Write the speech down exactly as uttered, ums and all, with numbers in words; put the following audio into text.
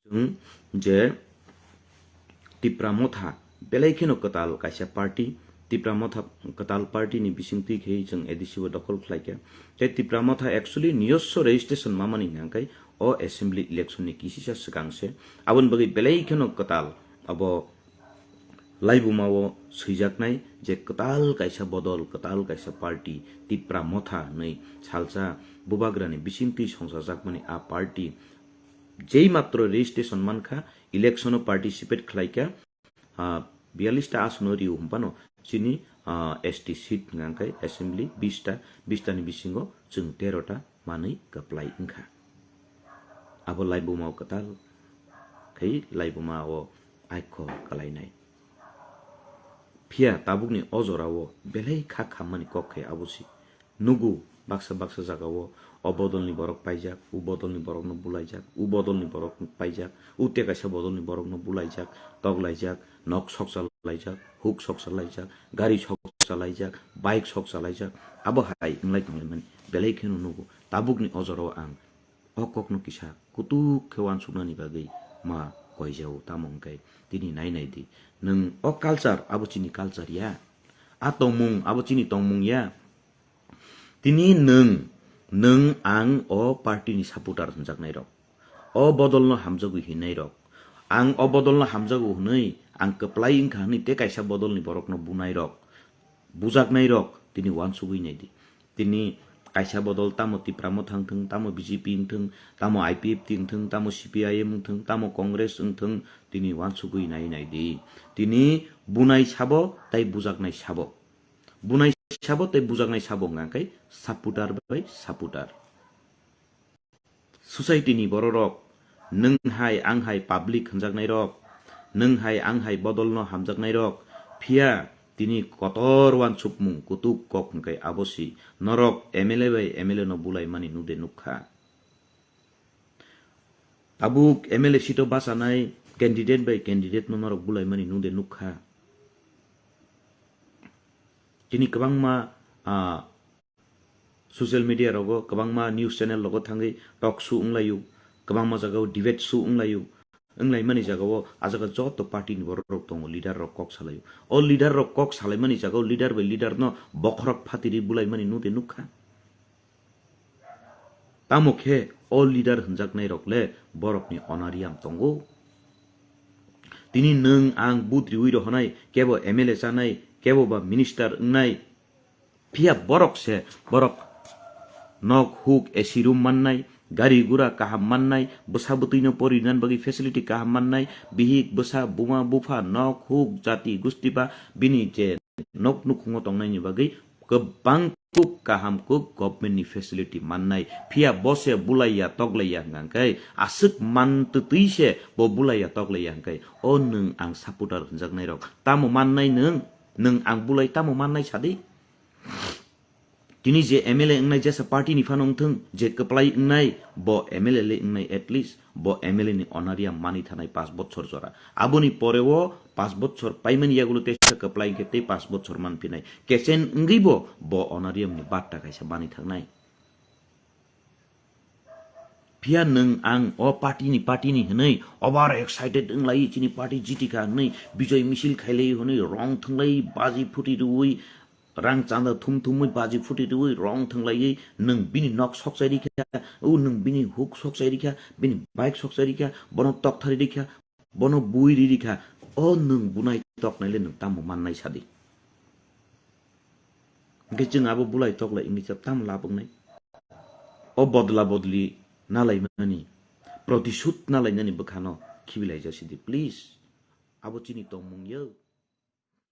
Chwng je Tipra Motha belai kheno kwtal kaisa party, Tipra Motha kwtal party ni bisingtwi khe chwng A D C o dokhol khlaikha. Tei Tipra Motha actually niyoswo registration mamani hwnkhai o assembly election ni kisisa swkang se. Aboni bagwi belai kheno kwtal abo laibumao swijaknai je kwtal kaisa bodol, kwtal kaisa party, Tipra Motha hwnwi salsa bubagrani bisingtwi songchajakmani a party jei matro registration mankha, election o participate khlaikha, ah, biyallis ta asono rio hwnphano chini, ah, S T seat hwnkhai assembly bis ta, bis ta ni bisingo chwng tero ta manwi kwplai wngkha. Abo laibuma o kwtal khai laibuma o aiko kwlainai. Phiya tabukni o jorao belai kha khammani kok khe abo si. Nugo baksa baksa jagao o bodolni borok paijak, u bodolni borokno bulaijak, u bodolni borok paijak, u tei kaisa bodolni borokno bulaijak, toklaijak, nok soksa laijak, huk soksa laijak, gari soksa laijak, bike soksa laijak, abo hai wnglai tonglaimani belai kheno nugo. Tabukni o jorao ang o kokno kisa kutuk khe uansuknani bagwi ma koijao, tamo hwnkhe tini nai nai di. Nwng o culture, abo chini culture ya. A tongmung, abo chini tongmung ya. Tini nwng, nwng ang o party ni supporter hwnjaknai rok, o bodol no hamjagwi hinai rok, ang o bodol no hamjago hwnwi ang kwplai wngkha hwnwi tei kaisa bodol ni borok no bunai rok, bujaknai rok tini uansugwi nai di. Tini kaisa bodol tamo Tipra Motha wngthwng, tamo B J P wngthwng, tamo I P F T wngthwng, tamo C P I M wngthwng, tamo Congress wngthwng, tini uansugwi nai nai di. Tini bunai sabo tei bujaknai sabo. Bunai sabo tei bujaknai sabo hwnka khe supporter bai supporter. Society ni bororok, nwng hai ang hai public hwnjaknai rok, nwng hai ang hai bodol no hamjaknai rok, phiya tini kotor uansukmung kutuk kok hwnkhe abo si norok M L A bai M L A no bulaimani nude nukha. Tabuk M L A seat o bachanai candidate bai candidate no norok bulaimani nude nukha. Tini kwbangma, ah, social media rogo, kwbangma news channel rogo thangwi talk show wnglaio, kwbangma jagao debate show wnglaio. Wnglaimani jagao a jaga joto party ni borok rok tongo, leader rok kok salaio. O leader rok kok salaimani jagao leader bai leader no bokhorok phatiri bulaimani nude nukha. Tamo khe o leader hwnjaknai rok le borok ni onariam tongo. Tini nwng ang vote riwi rohonai, kebo M L A chanai, kebo ba minister wngnai. Phiya borok se, borok nok huk A C room mannai, gari gura kaham mannai, bwsa bwtwi no pori nan bagwi facility kaham mannai, bihik bwsa buma bupha nok huk jati gusti ba bini je nok nukhungo tongnaini bagwi kwbang kuk kaham kuk government ni facility mannai, phiya bo se bulaiya toklaiya hwnkhe aswk man twtwi se bo bulaiya toklaiya hwnkhe o nwng ang supporter hwnjaknai rok tamo mannai nwng, nwng ang bulai tamo mannai sadi? Tini je M L A wngnai jesa party ni phano wngthwng, je kwplai wngnai bo M L A le wngnai, at least bo M L A ni honorarium mani thanai paanch bochor jora. Aboni pore o paanch bochor paimani yagulo teisa kwplai wngkhe tei paanch bochor manphinai. Kechen wngwi bo, bo honorarium ni batta kaisa bani thangnai. Phiya nwng ang o party ni, party ni hwnwi over excited wnglai, chini party jitikha hwnwi bijoy misil khailai hwnwi rong thwnglai, baji phuti rwui, rang chanda thum thumwi baji phuti rwui rong thwnglaiwi nwng bini nok sokchai rikha, o nwng bini huk sokchai rikha, bini bike sokchai rikha, bono tokthari rikha, bono bui ri rikha, o nwng bunai toknai le nwng tamo mannai sadi? Hwnkhe chwng abo bulai toklai wngwi khe tamo lab wngnai? O bodla bodli nalaimani, protisud nalainani bwkhano khibilaijak sidi, please. Abo chini tongmung ya.